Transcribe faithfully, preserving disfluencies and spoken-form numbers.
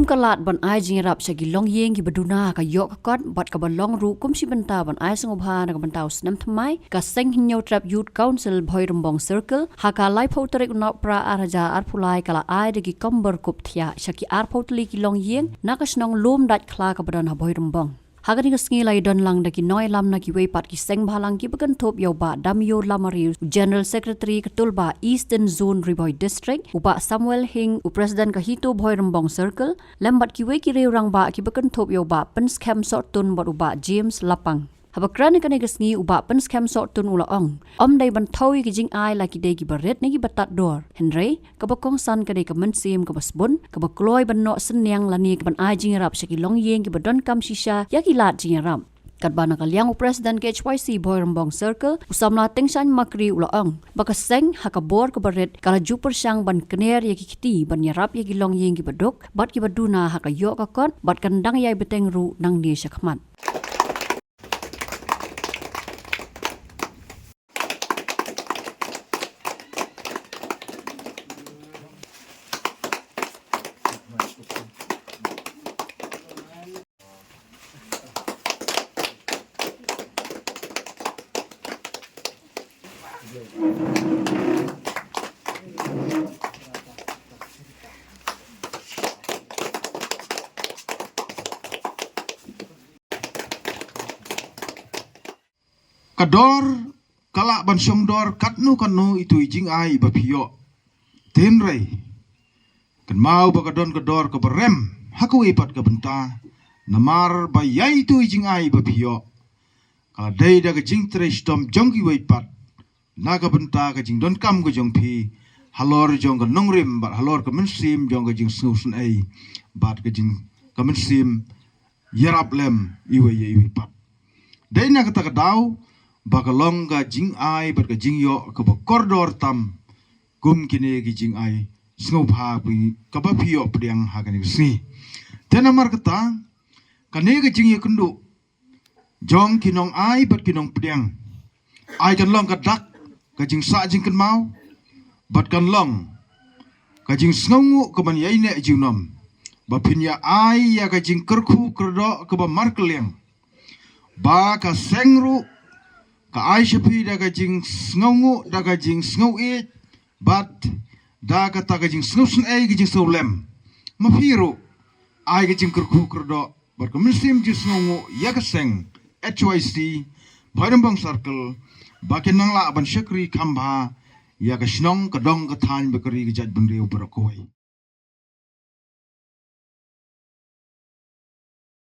ka lad ban ai jingïarap sha ki longïing kiba duna ha ka ïoh ka kot bad kaba long ruh kum shi bynta ban ai sngewbha na ka bynta u snem thymmai, ka Seng Hynñiewtrep Youth Council Bhoirymbong Circle ha ka laiphew tarik u Naiwieng ar hajar arphew lai ka la ai da ki kombor kup thiah sha ki arphew tylli ki longïing na ka shnong Lumdaitkhla kaba don ha Bhoirymbong. Ha kane ka sngi la ïadon lang da ki nongïalam na kiwei pat ki seng bhalang kiba kynthup ïa u Bah Damio Lamare, u General Secretary ka Tulbah Eastern Zone Ri Bhoi District, u Bah Samuel Hing, u President ka HITO Bhoirymbong Circle, lem bad kiwei ki riew rangbah kiba kynthup ïa u Bah Pynskhem Sohtun bad u Bah James Lapang. Haba kren ha kane ka sngi u Bah Pynskhem Sohtun u la ong, ym dei ban thew ïa ki jingai la ki dei kiba rit ne kiba tad dor. Hynrei kaba kongsan ka dei ka mynsiem kaba sbun, kaba kloi ban noh synñiang lane ban ai jingïarap sha ki longïing kiba donkam shisha ïa ki lad jingïarap. Katba na ka liang u President ka H Y C Bhoirymbong Circle, u samla Tyngshaiñ Makri u la ong ba ka seng ha ka bor kaba rit ka la ju pyrshang ban kner ïa ki kti ban ïarap ïa ki longïing kiba duk bad kiba duna ha ka ïoh ka kot bad kan dang ïai bteng ruh nangne shakhmat. Ka dor ka lah ban shong dor katno katno ito i jingai iba phi ïoh. Te hynrei kynmaw ba ka don ka dor kaba rem ha kawei pat ka bynta, namar ba ïa ito i jingai iba phi ïoh ka la dei da ka jingtrei shitom jong kiwei pat na ka bynta ka jingdonkam ka jong phi halor jong ka nongrim bad halor ka mynsiem jong ka jingsngewsynei bad ka jing ka mynsiem ïarap lem iwei ïa iwei pat. Dei na kata ka daw ba ka long ka jingai bad ka jingïoh kaba kordor tam kum kine ki jingai sngewbha kaba phi ïoh pdiang ha kane ka sngi. Te namar kata kane ka jingïakynduh jong ki nongai bad ki nongpdiang ai kan long ka dak ka jingsah jingkynmaw bad kan long ka jingsngewnguh ka ban ïaineh junom ba phin ïa ai ïa ka jingkyrkhu kyrdoh kaba markylliang ba ka seng ruh ka ai sha phi da ka jingsngewnguh da ka jingsngewïeit bad da kata ka jingsngewsynei ka jingsngewlem. Ma phi ruh ai ka jingkyrkhu kyrdoh bad ka mynsiem jingsngewnguh ïa ka seng H Y C Bhoirymbong Circle ba kin nang lah ban shakri kham bha ïa ka shnong ka dong ka thaiñ bad ka ri ka jaitbynriew baroh kawei.